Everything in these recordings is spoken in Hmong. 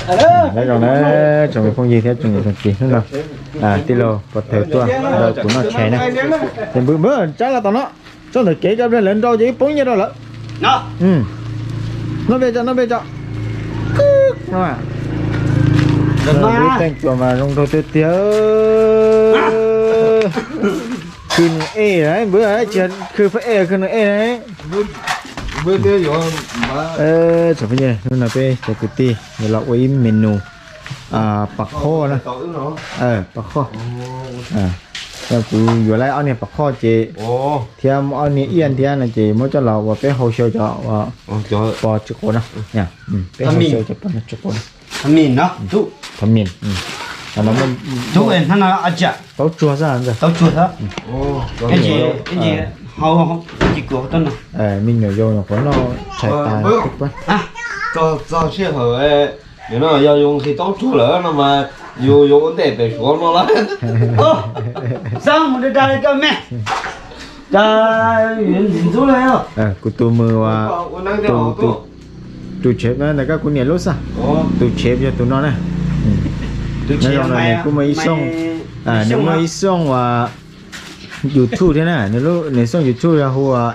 Nyob zoo na, tsoom phooj ywg thiab tsoom niam tsoom txiv, hnub no tij laug pov thawj tuaj nrog kuv noj tshais na. Ces npwb npwb tsab los tom no, tsob ntawm kev cov pliag lawv nrau ces wb poob nyiaj rau lawm. Noj peb tso, noj peb tso. Npwb teej cuas mas zoo nraug tiag tiag. Khwv nws ej, npwb tsis khwv pab ej, khwv nws ej na. Tsoom phooj ywg, hnub no peb cov kwv tij yuav los ua ib menu pas khob na. Pas khob. Kuv yuav lawm ob niag pas khob ces thiab muaj ob niag iaj thiab no ces muab coj los ua peb hau xyaw cov pos tsis quav no. Peb hau xyaw cov pos tsis quav no. Thov mim, taub tsuag xwb. Me nyuam yaus nyuam qhuav noj tshais tas. Txog sij hawm no yog yus nqhis taub tsuag lawm no mas yus yuav ua ntej pem Suav no lawm. Xab mus da da li koj me. Cas ntxim ntxub li. Kuv tus mws, tus tshev ntawm koj kuv niam lub xwb. Tus tshev yog tus no na. Nws kuj muaj ib xyooj, nws muaj ib xyooj uas YouTube thiab na, nws xyooj YouTube yog hu ua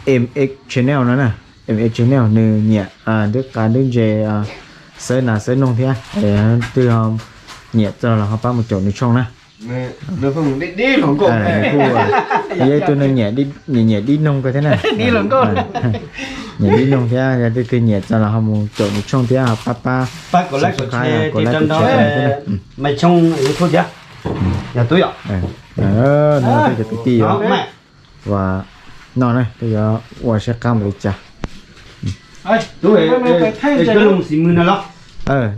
M X Channel no na. M X Channel nws nyiam twb qa twb ntse, xawb nas xawb noog thiab, twb nyiam txog los ho pab mus caum nws tshooj na. Yog ib tug neeg nyiam dib noog kawg thiab na. Nyiam dib noog thiab, yog leej twg nyiam txog los ho mus caum nws tshooj thiab ho pab pab subscribe, kuv lab tus tshev thiab na. Noj na, tej cov kwv tij yuav ua, noj na, tej yuav ua saib qab npaum li cas.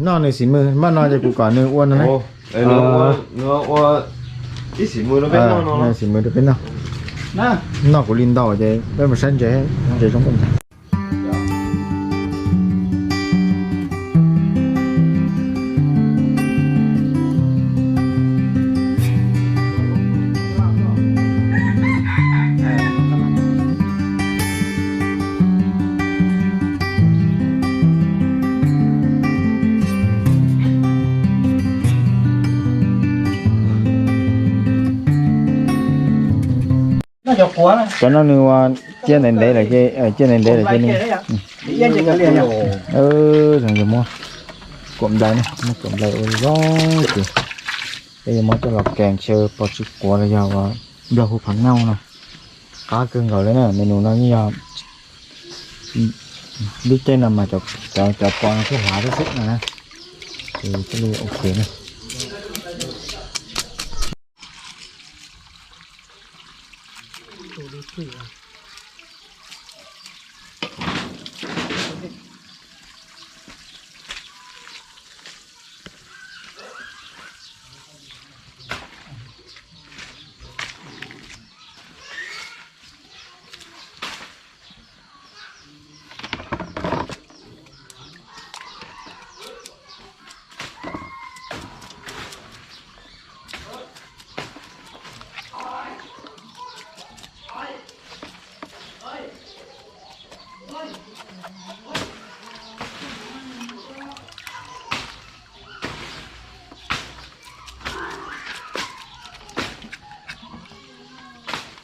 Noj nws xim mws, npaj no ces kuv kom nws ua no na. Xim mws rau peb noj. Noj kuv li ntau ces peb mus saib ntses, ntses zoo npaum cas. Cov no nws ua ciaj ntev ntev lawm ces, ciaj ntev ntev lawm ces nws, zoo yuav muab kuam nplai na, muab kuam nplai ua zoo ces peb yuav muab coj los kees xyaw pos tsib quav los yog ua nplog hu phav nauj no. Qab kawg nkaus li na, menu no yeej yog lub caij no mas cov pos no thiaj hlav thiab xwb no na. Ces thiaj li ok na.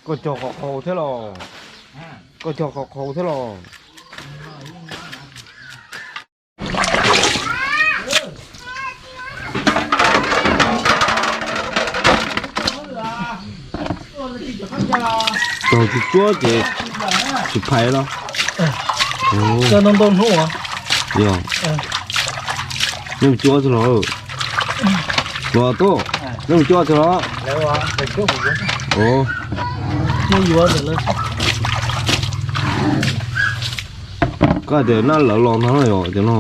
Koj cog qhov qhaus thiab los? Koj cog qhov qhaus thiab los? Tog tsis tsuab ces tsis phais los? Yog, nej mus cuab txog los? Los tuaj, nej mus cuab txog los? Koj tias nab lawv los ntag no yog tias no.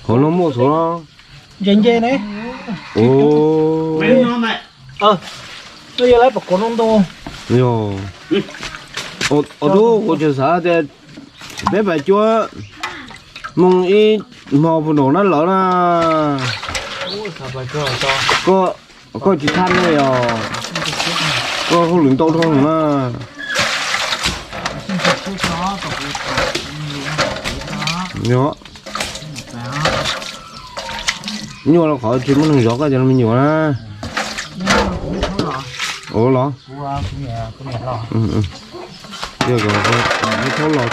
Hauv no muaj saud los? Ntse ntse ne. Yog, ua tub kuv tseem xav tias peb pais cuab moo ib hmo puag nraum nab lawv na. Koj tsis thaj ne yog? Koj hauj lwm ntau dhau na. Nyuam, nyuam los qhov tsis muaj neeg zov koj cov me nyuam na. Ua los? Yog kom thaub los.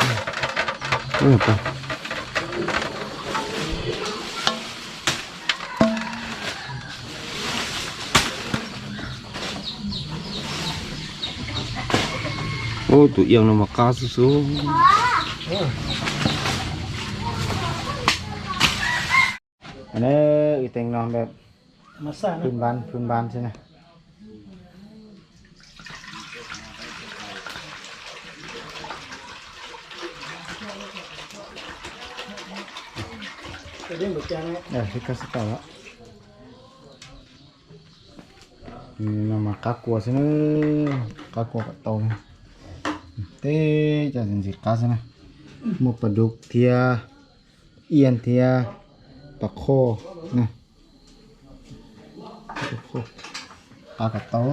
Ub, tus iab no mas qab xwb xwb. Wb teev no phwj npab phwj npab xwb na. No mas qab kua xwb na, qab kua kom tau. Teb cov ntxim qab xwb na. Muaj pas dub thiab, iab thiab, pas khoj. Qab kom tau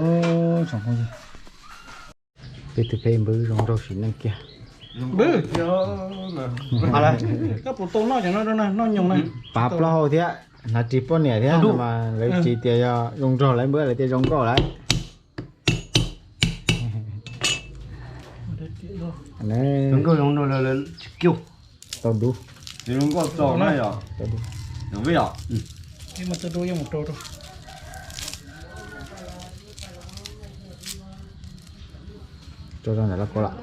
tsoom phooj ywg. Peb tus peb npwb zoo nraug sim neej kiag. Npwb, koj puas tau noj cov no rau na, noj nyoos na. Pav plaub hau thiab, hnav ris poj niam thiab mas lawv tsis tias yog zoo nraug lawv npwb, lawv tias zoo nkauj lawm. Nkauj zoo nraug lawv tsis kiuj. Tau dub. Zoo nkauj txaus na yom. Tau dub. Rau rau ntawm lub kua lawm.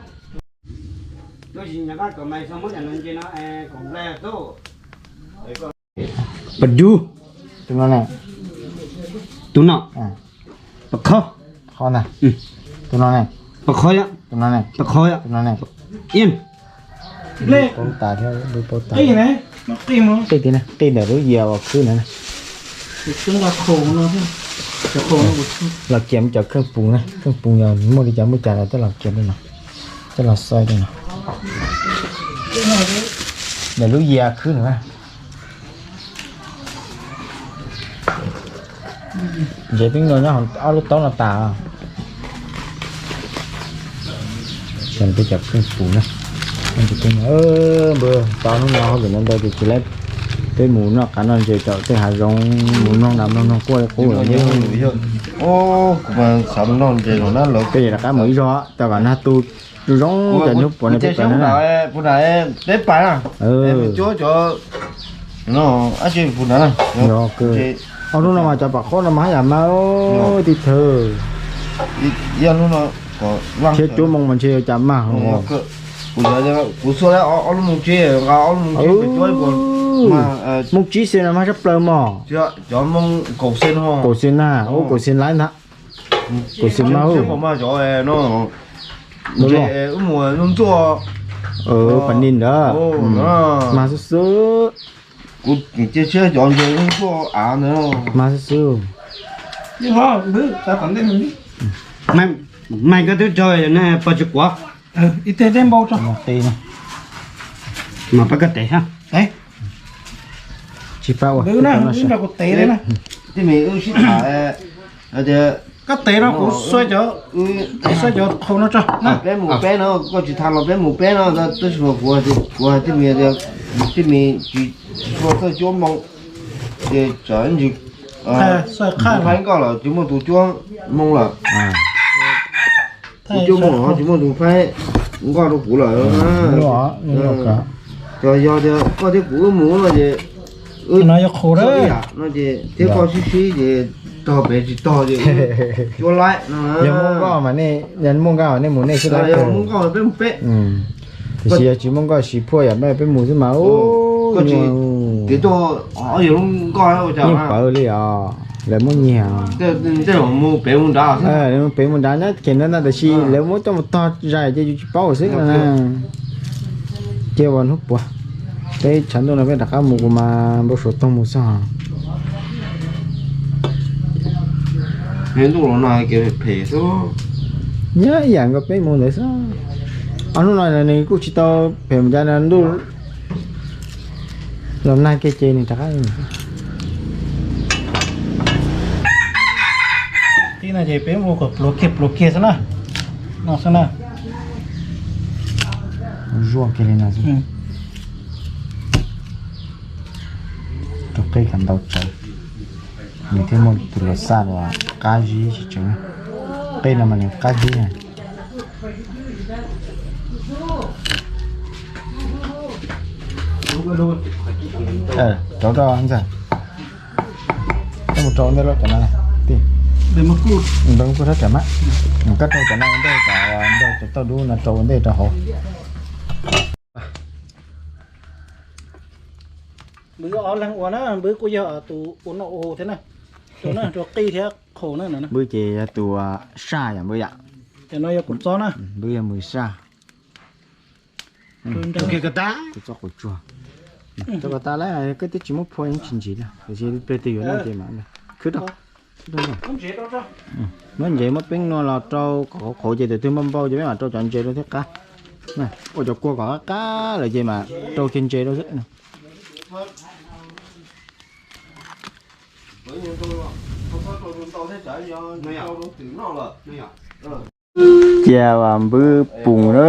Pas dub. Tus no ne. Tus no. Pas khov. Khov ntag. Tus no ne. Pas khov yom. Tus no ne. Pas khov yom. Tus no ne. Iab. Paub tas thiab, paub tas. Qij tiag na, qij ntawm lub yias uas khwb ntawd na. Los kiag cov kheej pus na, kheej pus yog muaj li cas muaj cas los coj los kiag li no, coj los xai li no. Ntawm lub yias khwb no na. Ntses twb nyob ob lub taub no tas. Peb cov kheej pus na, npawg, tau hnub no hauj lwm ntau ntau ces tsis laib, peb mus noj qab noj ntses tom tej hav zoov, mus mloog nas mloog noog quaj li qub lawm. Peb yuav rov qab mus ib zaug tau kom nag tu zoo zoo cov hnub puav ne peb pais na. Ob hnub no mas cov pam qhob no mas haj yam mag tib thawj. Thiab cuab moos mas ntshe yuav cas mag. Kuv xua ob lub moos tsib, nqa ob lub moos tsib, moos tsib xees no mag tshaj plaws mog. Cov moos kaum xees, kaum xees na, ub kaum xees laib ntag. Kaum xees mag. Ntses wb mus ntxuaj, pas nis ntawd, mag xwb xwb. Kuv cia siab cov ntses ntxuaj av ntawd mas xwb xwb. Mas koj twb tso ne pog tsis quav. Ib teg dej npau tso. Mas pab koj tev ha. Tsis pab ua. Wb nrog kuv tev li na. Koj tev no kuv xua cov, xua cov qhau no tso. Peb mus peb no, koj tsis tham los peb mus peb no, tab sis mas kuv, kuv hais tej me, tej me tsis tshua txawj cuab moo, ces tsam ntsis kuv faib nkoj lawm tsis muaj tus cuab moo lawm. Kuv cuab moo los tsis muaj tus faib nkoj rau kuv lawm. Yog tias koj thiab kuv wb mus no ces, no ces thiab koj sib sib ces tog pem tsis tog ces cuab laib no. Yog muaj nkoj mas nej, yog muaj nkoj nej mus nej xwb lawm. Yog muaj nkoj peb mus peb. Tiam sis yog tsis muaj nkoj siv phuaj yam peb mus xwb mas, ub, koj tsis, kev tuaj, yog lub nkoj yeej pawv li os, lawv muab nyiag. Lawv mus pem mus nrad, nyob kiag ntawd ntag, tiam sis lawv muab coj mus tog zais ces yus tsis paub xwb no na. Cia ua hnub puav, peb tshav ntuj no peb rov qab mus kuv mas npau suav toog mus xwb os. Ntuj los no kev phem xwb. Nyob ib yam nkaus peb mus ntawd xwb. Ob hnub no nws kuj tsis tau phem mus cas, ntuj los nag kiag ces nws rov qab. Tib no ces peb mus kom pluav kiag pluav kiag xwb na. No xwb na. Zuaj kiag li no xwb. Tus qij kom ntau tsawv, nws thiaj muaj tus luas xaj uas qab zib tsis tseev. Qij no mas nws qab zib. Rauv rau ntxawg, koj mus rau ntej lawm cov no, tij, npawg kuj rab cov mas, koj rau cov no ua ntej, cov nrog cov tauj dub no rau ua ntej rau hauv. Npwb ob leeg ua na, npwb kuj yog tus ua noj ua haus thiab na, rau na, rau qij thiab qhaus na no. Npwb ces yog tus saj yom npwb yom. Ces no yog kuv txob na. Npwb yog mus saj. Tus txob quav tsuag. Txob ko tas lawm, koj twb tsis muab phua yeej tsis ntsim na, tiam sis pliag twg yuav noj ces mam khwb rau. Muab ntses muab peeb nua los rau kom qhuav qhuav ces tus twg npau npau ces peb mam rau cov ntses rau thiab qab. Ua cov kua kom qab qab lawm ces mam rau kiag ntses rau xwb. Cia npwb pum na.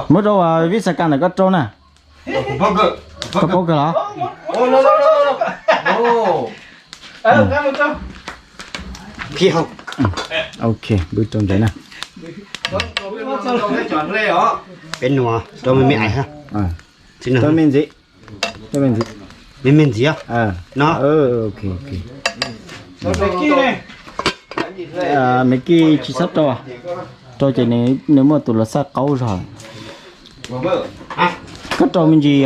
Muab rau vib xa kas ntawm koj rau na. Koj paub kawg los? Ok, npwb rau ntawd na. Peb nua rau me me ais ha. Rau me ntxiv. Me me ntxiv no. Ok, ok. Me kij tsis txhob rau, rau ces nws muaj tus los xaj qaub zog. Koj rau me ntsis,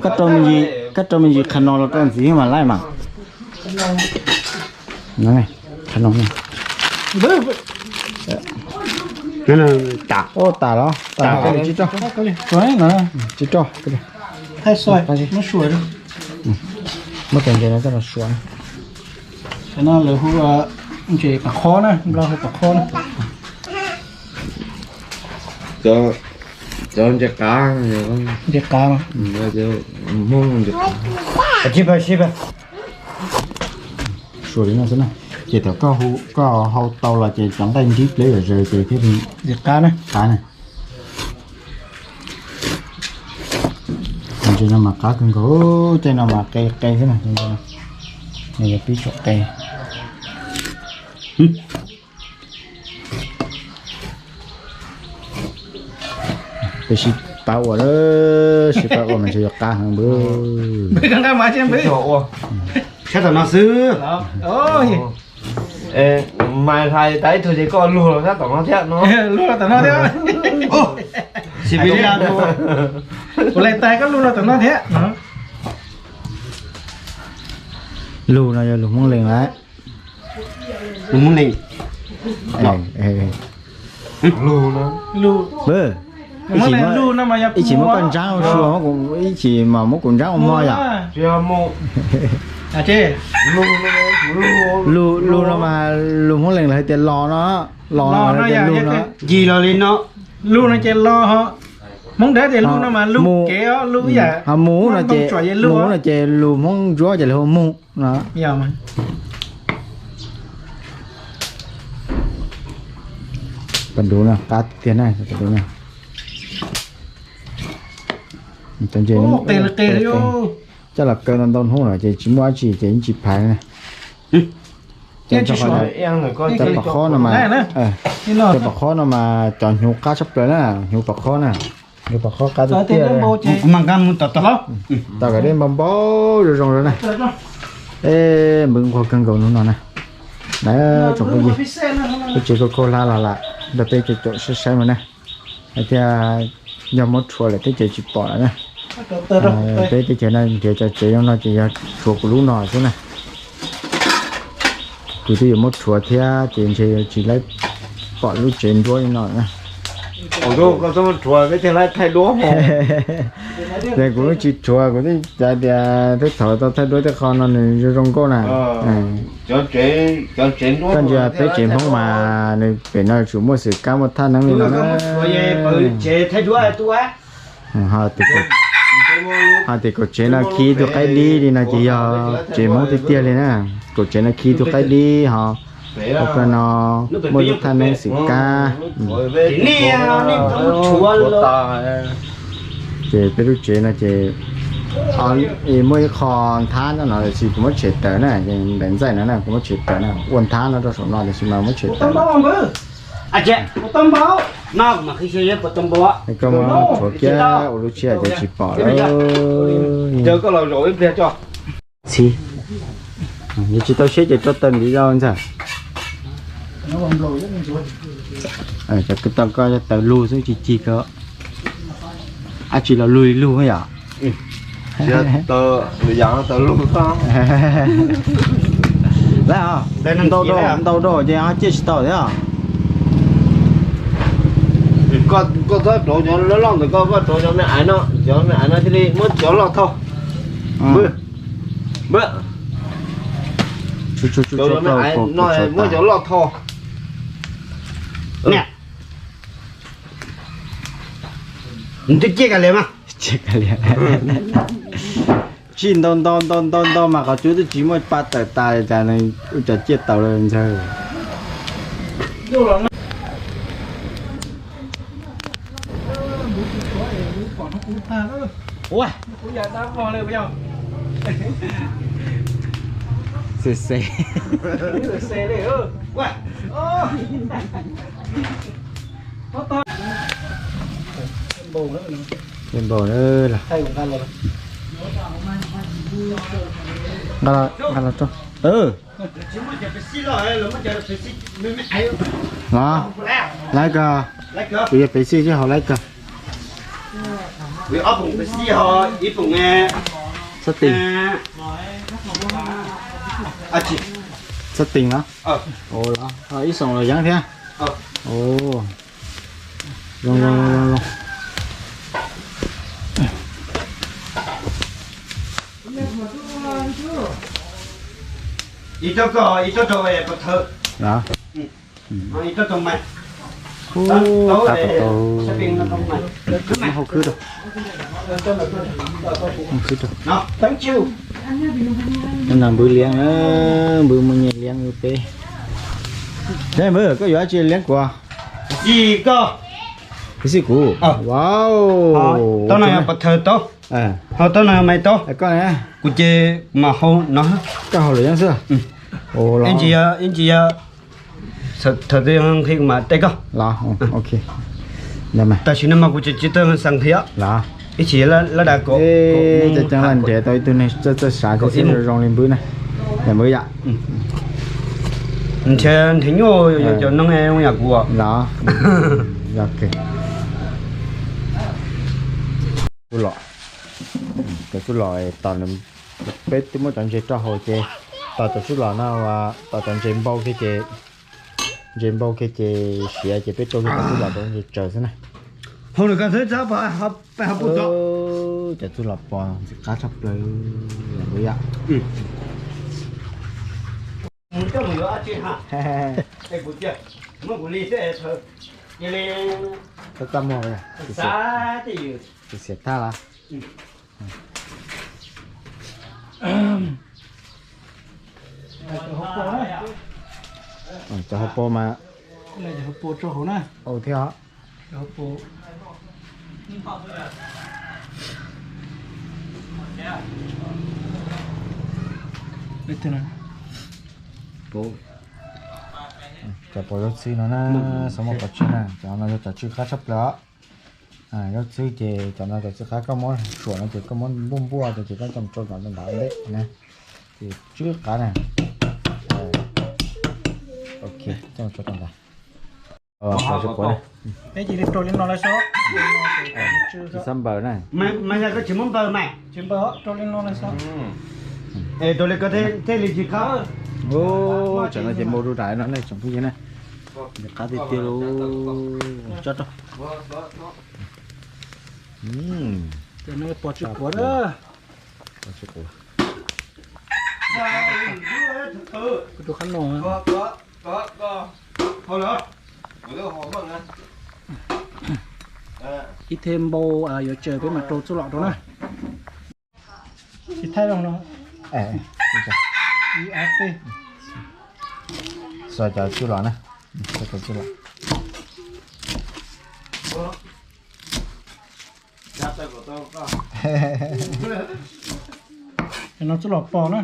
koj rau me ntsis, koj rau me ntsis qhov no los rau ntxiv mas laij mas. Qhov no. Ua tas los tas, tsis rau, tsis rau. Muab cov ntses no coj los suav. Cov no lawv hu ntses pam qhob na, Nplog hu pam qhob na. Cov ntses qav, ntses qav, Hmoob ntses qav. Suav li no xwb na, ces thaum koj hau tau los ces cov nqaij nrib pleb zom zaws ces thiaj li ntses qav na, qav na. Ntses no mas qab kawg nkaus, tej no mas qe qe xwb na, nws yog pib tsuam qe. Peb sib pab ua, sib pab ua mas ntshe yuav qab heev npwb. Sab tom no xwb. Mas hais tas ib tug ces koj lug los sab tom no thiab no. Lug los tom no thiab. Kuv lais tas koj lug los tom no thiab. Lug no yog lug Hmoob Lees lawm. Lug Hmoob Lees. Lug no, ib chim muab koj ntsaab ua sua, ib chim mas muab kuv ntsaab ua hmo yom. Lug no mas lug Hmoob Lees lawv hais tias los no, los no tias lug no. Ncig los li no. Lug no ces los ho. Hmoob Dawb tias lug no mas lug kev os, lug ib yam. Ho mus no ces, mus no ces lug Hmoob Ntsuab ces lawv hu mus no. Pas duv no qab tiag na, pas duv na. Cov ntses coj los kaw ntau ntau hnub lawm ces tsis muaj dab tsi ces yeej tsis phais na. Cov pom qhob no mas, cov pom qhob no mas cov hnyuv qab tshaj plaws na, hnyuv pom qhob na. Hnyuv pom qhob qab tiag tiag. Tau kom dej npau npau zoo zoo rau na. Eb, npwb nquag kawg nkaus hnub no na. Na, tsoom phooj ywg, lub tsev kaug kaug hla los lam nrog peb caum caum saib saib mus na. Hais tias yog muab rhuav lawm teb chaws tsis pom lawm na. Peb teb chaws no nrhiav cov tsev zoo no ces yog rhuav kuv lub no xwb na. Kuv twb yuav muab rhuav thiab ces ntshe yuav tsis laib pom lub tsev nruab li no na. Koj txhob muab rhuav peb thiaj laib thaij duab. Ces kuv tsis rhuav, kuv twb xav tias twb thaum tau thaij duab tej qho no nws zoo zoo nkauj na. Koj ntsia peb tsev Hmoob mas nws pem no tsuas muaj xwm kab muaj thaj neeb li no na. Ho tias kaum tsev no khi tug qaib dib li no ces yog tsev Hmoob tiag tiag li na. Kaum tsev no khi tug qaib dib ho ua ko no muaj lub thaj neeb xwm kab. Niam, nej txhob muab rhuav los. Ces peb lub tsev no ces muaj ib qho nthab no no, tiam sis kuv muab tshem tawm na, ces ntawm ntxaij no na kuv muab tshem tawm na, ua nthab no rau saum no tiam sis mas muab tshem tawm. Koj muab tshuav kiag ua lub tsheb ces tsis pom lawm. Txiv, yog tsis tau siab ces tso taws ntiv zog ntxawg. Cov kwv tij koj yog taws lug xwb tsis cig kawg. Ab tsi los lug li lug yom. Lawm, ntau dua ces ho ciaj tsis tau thiab. Koj txhob rauv cov loj loj ntawm koj, koj rauv cov me aiv no, cov me aiv no thiaj li muab cov loj thauj. Cov me aiv no muab cov loj thauj. Nws twb ciaj kav liam mas. Tsij ntau ntau ntau ntau ntau mas qhov cub twb tsis muaj pa tawm tas li cas, ua cas ciaj tau lawm ntxawg. Xes xes. Npau na. Nqa los rau. Los, laiv kawg. Kuv yog pev xij thiab hauv laiv kawg. Xab tis. Xab tis los? Ib xoom los yeeb thiab. Zoo zoo zoo zoo. Ib tsob koj, ib tsob rau pov thawv. Ib tsob rau mas. Hauv khwb rau. Hauv khwb rau. Nws npwv liab na, npwv muaj nyiaj liab npwv peb. Npwv, koj yuav dab tsi liab kuv? Xij kuv. Wow. Tau no yog pov thawv tau. Ho tau no yog maiv tau. Koj ne? Kuv ces mas hau no. Koj hau lawm yeeb xwb. Ib ntsis yog, ib ntsis yog. Thaum twg nqhis kuv mam teb koj. Los, ok. Tam sim no mas kuv tsis tau xav nqhis os. Los. Ib chim lab das kom, cov ceeb laj nrhiav tau ib tug neeg txawj txawj xav txawj xwb zoo zoo li npwb na. Yam npwb yom. Nrhiav, nrhiav nyuaj yog cov neeg zoo yam kuv. Los. Yog kawg. Txuj lom, cov txuj lom tos, peb twb muab cov ntses rau hauv ces tos cov txuj lom no, tos cov ntses npau kiag ces, ntses npau kiag ces siav ces peb rau kiag cov txuj lom rau ntses tsaws xwb na. Cov txuj lom pos ntxim qab tshaj plaws. Txaj muag, xiam tag los? Cov hauv paus mas, thiab os. Cov pos zaub txhwb no na, xav muaj qhov tswb na, cov no yog cov tswj qab tshaj plaws os. Zaub txhwb ces cov no cov tswj qab koj muab suam no ces koj muab npuaj npuaj ces koj coj mus rau tom ntawd ntawd na, ces tswj qab na. Ok, coj mus rau tom ntawd. Peb cia li rau li no lawm xwb. Tsis txhob npaws na. Mas yog koj tsis muab npaws mas. Tsis npaws, rau li no lawm xwb. Es rau li koj thiaj li tsis qab. Tsam no ces npau rau nram no ne tsoom phooj ywg na. Qab tiag tiag lauj. Tso rau. Cov no pos tsis quav na. Kuv tus qab no. Ib thej npau yuav tsaws peb mam rau txuj lom rau na. Tsis thaij no. Ib ob peb. Xuas cov txuj lom na. Xuas cov txuj lom. Cov no txuj lom pos na.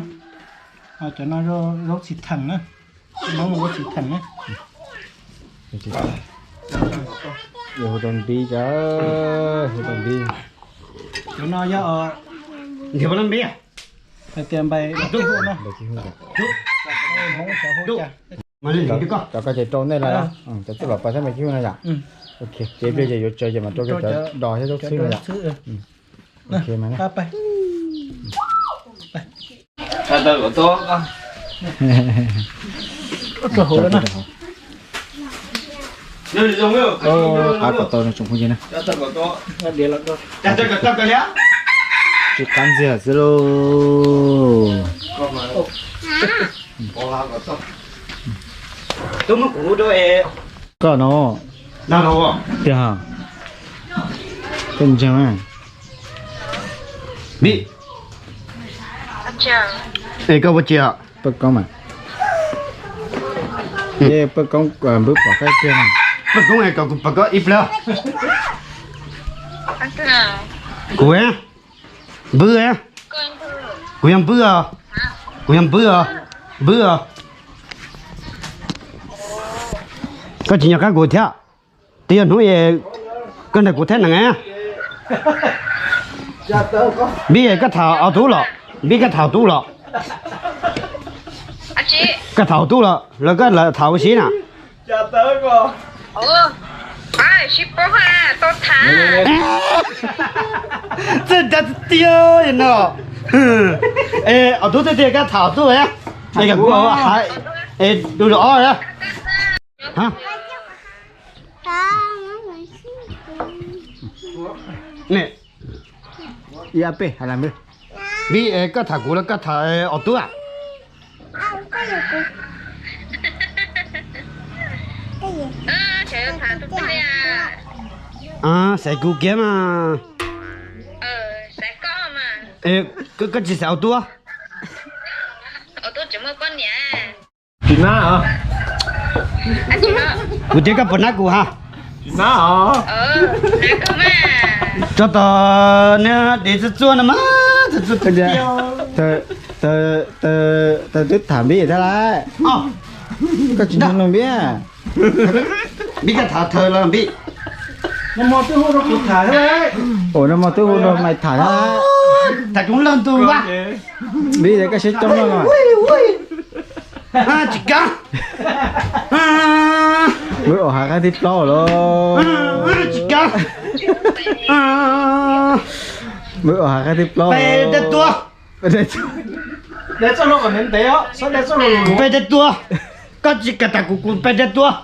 Cov no zaub txiv theem na. Zaub txiv theem na. Hu tau npib, hu tau npib. Cov no yog ntiav npib. Hais tias npais no. Cov koj ces rau nej lawm, cov txuj lom pos thiab npais cib hwj no yom. Ok, ces ib pliag ces yuav tsawv ces mam rau cov dos thiab zaub txhwb no yom. Ok mas. Av kom tau no tsoom phooj ywg na. Tsw qab ntxiag xwb lauj. Koj no tiag, koj ntseeg. Es koj puas tsis, Paj Koob mas, Paj Koob npwb pom koj tiag na. Paj Koob kom kuv pom koj ib pliag. Kuv npwb, kuv yog npwb os, kuv yog npwb os, npwb os. Koj tsis nco qab kuv thiab. Twb yog hnub koj nrog kuv thab nees. Npib, koj tham ob tug los? Npib, koj tham ob tug los? Koj tham ob tug los los koj lam tham ua si na? Txawj dag tiag tiag no. Es ob tug twb tias koj tham ob tug, es kuv hais, es du ob. Ib peb hais las npwb. Npib, koj tham kuv los koj tham ob tug? Xaiv kuv kiag mas. Koj tsis xaiv ob tug? Tsis nab. Kuv tias koj puas nab kuv ha? Tso tom niag dev txuj txuaj no mas, txuj txuaj tiag. Tawg twb tham Npib thiab lauj. Koj tsis mloog Npib. Npib, koj tham thaw los Npib? Ua no mas twb hu rau Maiv tham thiab. Tham coob leej tus a. Npib, koj siab coob no. Tsis kam. Npib, ua hav qab thib plaub lawm. Tsis kam. Npib, ua hav qab thib plaub. Peb dab tuag. Peb dab tuag. Koj tsis kam tham kuv, kuv peb dab tuag.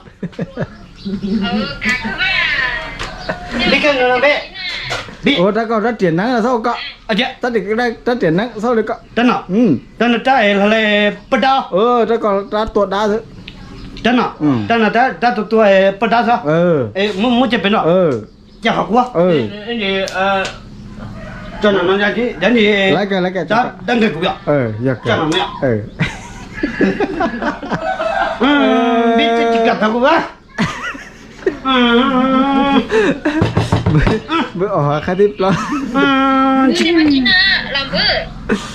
Ua rab koj rab riam neeb xwb koj. Rab riam neeb xwb li koj. Rab no rab es hlo le paj dab. Rab koj rab tua dab xwb. Rab no, rab no rab tua tua paj dab xwb. Muab coj pem no. Coj qhov kuv. Tso no, dab nqis kuv yom. Tso no. Npib, tsis kam tham kuv. Npib, ua hav qab thib plaub.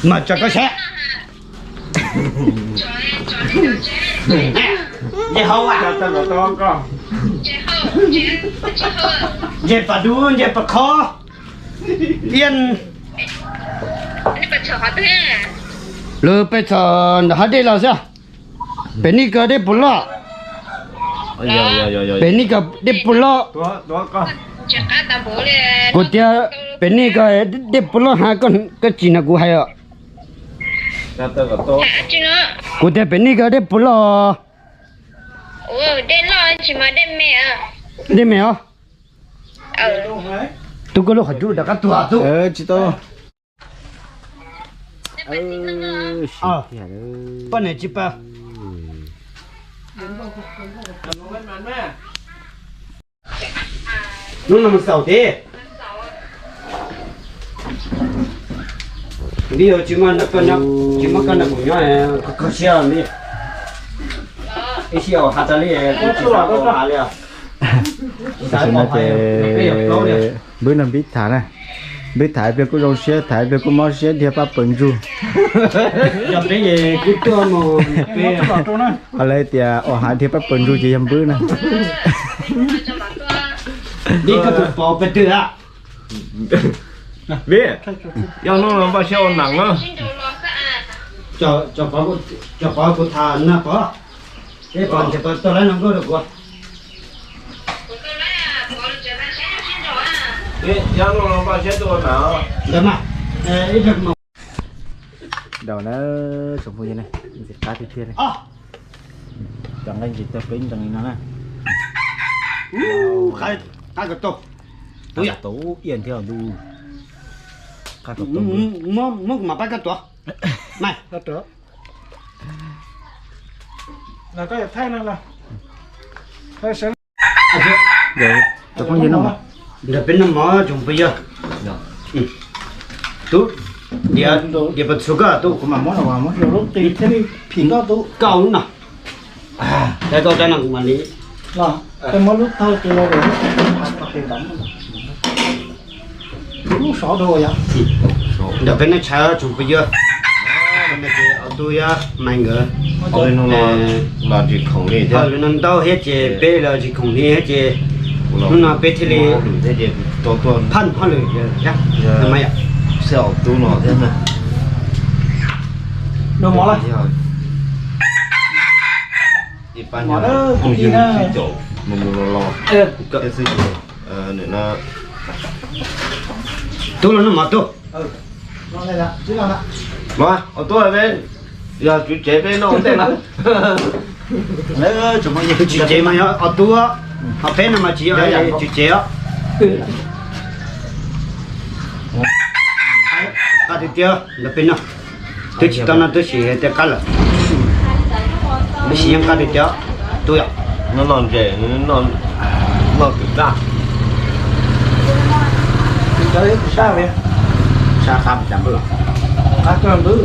Mas tso koj saib. Nce hau a. Nce pas dub, nce pas khob. Iab. Lawv peb txhom ntawm hav dej los xwb. Pem nej ko dej puas loj? Pem nej ko dej puas loj? Kuv tias pem nej ko dej puas loj ha, koj tsis nrog kuv hais os. Kuv tias pem nej ko dej puas loj? Dej me os. Tub koj lub qhov cub rov qab tuag tub. Tsis tau. Poj niam tsis paub. Hnub no mus xaus thiab. Npib, tsis muaj koj nrog kuv nyob, kho siab li. Ib sij hawm hav tas li, kuv tsis xav hav li os. Tam sim no ces Npwb nrog Npib tham na. Npwb tham ib pliag kuj zoo siab, tham ib pliag kuj mob siab dhia paj paws ntsug. Lawv tias ua hav dhia paj paws ntsug ces yog Npwb na. Npib, yog hnub no npaj siab ua nees na. Cov pov kuv tham na pov. Peb pov ntshe pov tau lab no nkauj rau kuv. Yog hnub no npaj siab tuaj ua nees. Ntawd mas, ib pliag. Daus na, tsoom phooj ywg ne, ntxim qab tiag tiag li. Cov nqaij ntsis tag peb ntees li no na. Qab kom tau, tau iaj thiab ntuj. Qab kom tau, muab kuv mam pab koj tuav. Mas, cov phooj ywg no, ntawm peb noj mov tsoom phooj ywg. Tub, diav pas txhua koj tub. Kuv mam muab los muab lub qis thiaj li phim koj tub. Koj lub no. Koj rab no kuv mam li los, koj muab lub thawj qis los. Lub sov dua yom. Ntawm peb nej tshav tsoom phooj ywg, au tub yog mais nkawd. Los tsis khoom li thiab, los ntau thiab ces peb los tsis khoom li thiab ces hnub no peb thiaj li phaj hauj lwm thiab. Xwb au tub no thiab na. Noj mov lawm. Ib pab phooj ywg sib caum mus mus los los xwb ces. Tub los noj mov tub. Mas au tub, peb yog tswv tsev peb noj ua ntej na. Tswv tsev mas yog au tub, ho peb no mas tsis yog tswv tsev os. Qab tiag tiag ntawm peb no. Twb tsis tau noj twb sim hais tias qab lawm. Tab sis yeej qab tiag tiag tub yom. Noj noj ntses, noj kwm daj. Sab qab cas npawg. Qab kawg npawg.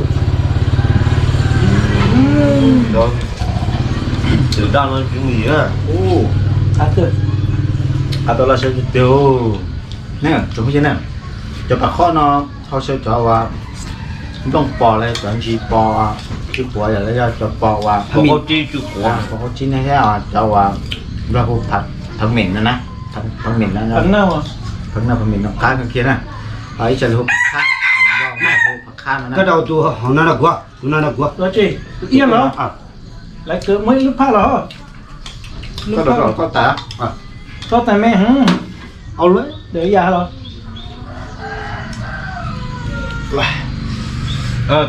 Kwm daj no tsis mus yig na. Qab kawg. Qab tau laj sab tiag tiag. Tsoom phooj ywg na, cov pam qhob no hauv sawv cov uas nplooj pos los cov ntsis pos tsis quav yom, los yog cov pos uas pos qaub tsib nej thiab cov uas Nplog hu phav mem no na, phav mem no, phav mem no qab kawg kiag na. Ib tsam lawv hu phav qhab, hu phav qhab no na. Koj rau tus hauv no rau kuv, tus no rau kuv. Iab los? Lawv muab ib lub phaj los. Koj rau koj tas, koj tas me. Au, lawv yam los.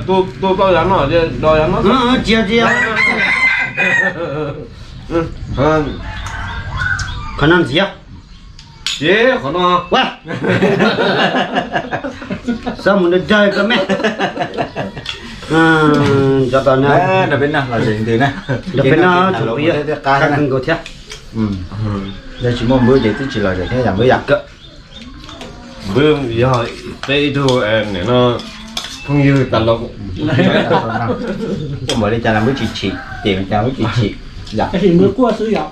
Tuaj tau yav no, do yav no. Tsis, tsis, qhov no ntxiv. Ces qhov no, xav mus dawg dawg koj me. Cov tau na, peb no los ze ntws na, peb no tsoom phooj ywg, qab kawg nkaus thiab. Yog tsis muaj npwb ces twb tsis los ze thiab yam npwb yam. Npwb yog peb ib tug no phooj ywg tas los. Ua npaum li cas los npwb tsis chim, ces cas npwb tsis chim. Tab sis npwb quaj xwb yom.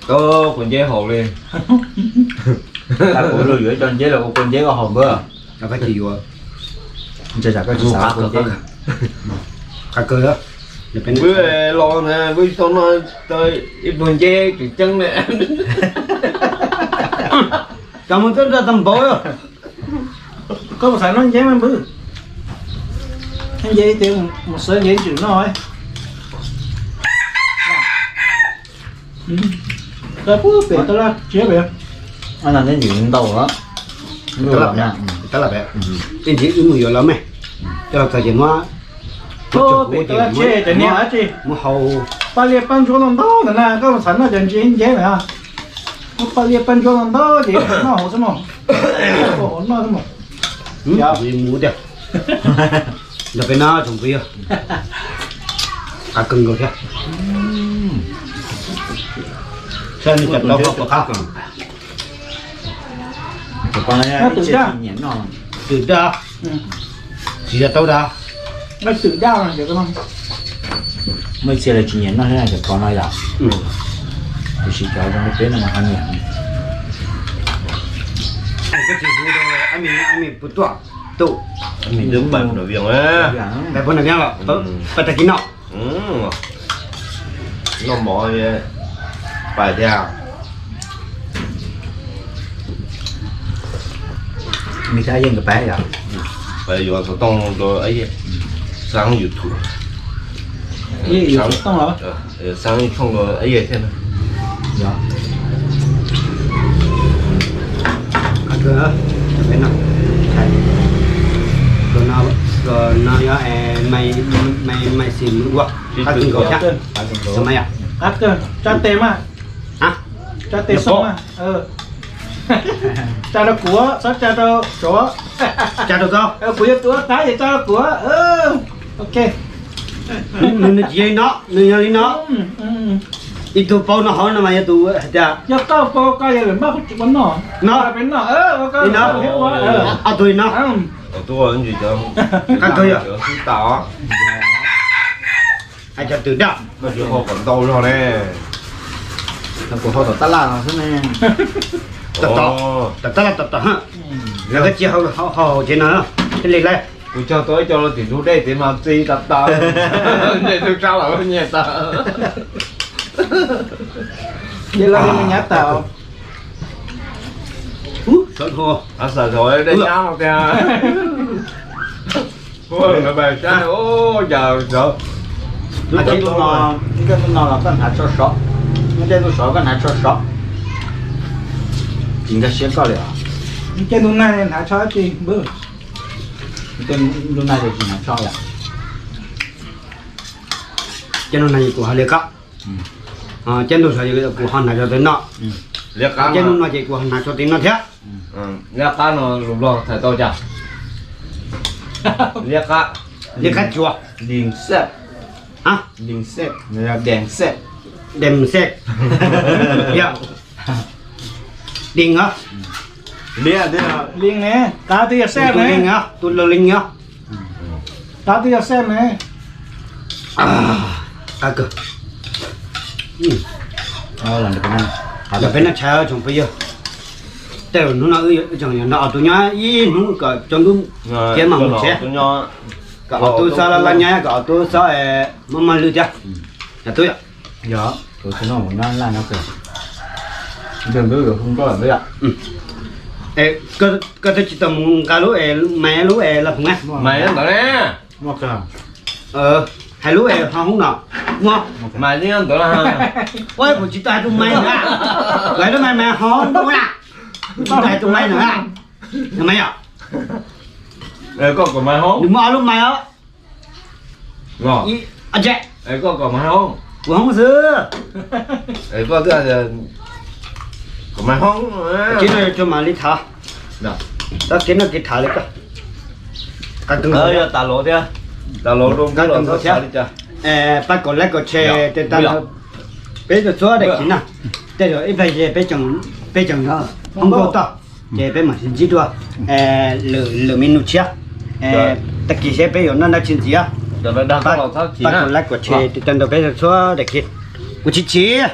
Kua nceb haus li. Kuv luag yuav ib co nceb los ua kua nceb koj haus npwb. Koj tsis yuav. Ntshe tsam koj tsis xav kua nceb. Qab kawg. Npwb los na, npwb tsis tau noj ib pluag nceb tseem ceeb ne. Cov mus twb nrog tau npaum. Koj mus xav noj nceb mas npwb. Noj nceb tias mus xav nceb tswm noj. Pem tab laj tsiab pem. No nceb ntau. Tab laj pem. Tej ntsis wb mus yuav lawv me. Coj los txog ces muab, pem tab laj tsiab ces niag dab tsi, muab hau. Paj liaj paj ntsuab ntau ntau ntawd na, koj mus xav noj cov ntsis nceb na. Muab paj liaj paj ntsuab ntau ntau ces noj hauv xwb mos. Hauv noj xwb mos. Mus tiag. Nrog peb noj tsoom phooj ywg. Qab kawg nkaus thiab. Saib nws cov tau pom qab. Twm daj, twm daj, tsis yog taub daj. Twm daj. Muaj txhia lawv tsis nyiam noj thiab cov pov no yom. Sim cov zoo li peb no mas ho nyiam. Koj tsis hu rau Amy, Amy puas tuaj? Tuaj. Amy twb pais phuv nram Vias, pais phuv nram Vias los, pais tag kis no. Noj mov pais thiab. Nws xav yeej nkawd pab yom? Pab yuav xov tooj rau Ab Yej, xaab YouTube, xaab ib tshooj rau Ab Yej thiab. Yog, peb no, no yog May, May xim ua, qab kawg nkaus thiab. Qab kawg, tsa tes mas, tsa tes xoo mas. Tsa rau kuv, txhob tsa rau Suav. Tsa rau koj. Kuv yog tus ua qab ces tsa rau kuv. Ok. Nws tsis yog li no, nws yog li no. Ib tug paub no hov no mas yog tus hais tias, yog koj paub koj yog lawm mas kuv tsis ua no. No, li no, ob tug li no. Qab kawg yog, hais cov twm daj. Koj tsis hau kom ntau zog ne. Kuv hau tom tab laj no xwb ne. Tom, tom tab laj tom tom ha. Yog koj tsis hau, hau hauv tsev no thiaj li laij. Kuv cog tau ib co los tim ntug dej tias mas txi tas tas, ntsej tub sab los nyiaj tas. Ces los li me nyab tas. Xav thov dej nyab tiag. Ntuj no los koj hnav tsho sov, ntuj sov koj hnav tsho sov, tsis nkag siab koj li os. Ntuj nag hnav tsho dab tsi? Ntuj nag ces tsis hnav tsho yom. Ces ntuj nag kuv ho li koj, ces ntuj sov kuv ho hnav tsho tiv no, ces ntuj no ces kuv ho hnav tsho tiv no thiab. Liab qab no lus Nplog tham tau cas? Liab qab. Liab qab tsuas. Dees xej. Dees xej. Dees xej. Yog. Dees os. Liab, qab twb yog xej ne. Tus lus Liab os. Qab twb yog xej ne. Qab kawg. Peb noj tshais tsoom phooj ywg, tej zaum hnub no wb tseem yuav nrog ob tug nyob ib hnub kom tsaus ntuj thiab mam mus tsev. Kom ob tug xav laj laj nyob, kom ob tug xav muaj muaj lwm thiab. Yog tub yom? Yog, kuv tsis noj mus nyob laj nyob kawg. Ntiag ntub yuav hu nkauj lawm ntub yom? Koj twb tsis tau mus nqa lub es, Maiv lub es los hmoov na. Maiv ntawd ne. Hais lub es ho hoob no. Muaj. Maiv li ntawd. Ua kuv tsis tau hais tus Maiv na. Kuv hais lub Maiv Maiv ho ntau na. Tsis tau hais tus Maiv na. Maiv yom? Koj kom Maiv hoob. Nws muaj ob lub Maiv os. Koj kom Maiv hoob. Kuv hoob xwb. Koj kom Maiv hoob. Tib no yuav tsum mam li tham. Tab kev no kev tham li koj. Qab kawg nkaus thiab. Pab kom like kom share tej tag nrho, peb txhua daim khiv na. Tej zaum ib pliag peb tseem nrog hoob nkauj toj, ces peb mam sib ntsib dua lwm me nus tshiab. Tag kis seb peb yuav noj dab tsi ntxiv. Pab kom like kom share tej tag nrho peb txhua daim khiv. Kuv tsis chim,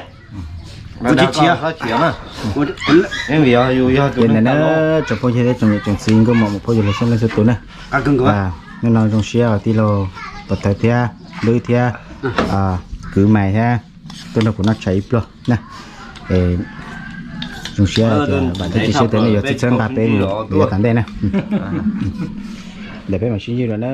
kuv tsis chim. Ntawm na tsoom phooj ywg thiab tsoom niam tsoom txiv nkauj muam muam phauj yawg hluas xeeb leej txhua tus na. Hnub no zoo siab tij laug Pov Thawj thiab Lwb thiab kwv Maiv thiab tuaj nrog kuv noj tshais ib pluag na. Zoo siab tias vam thiab cia siab tias nej yuav txhawb nqa peb mus yav tom ntej na. Ntawm peb mam sib ntsib dua na.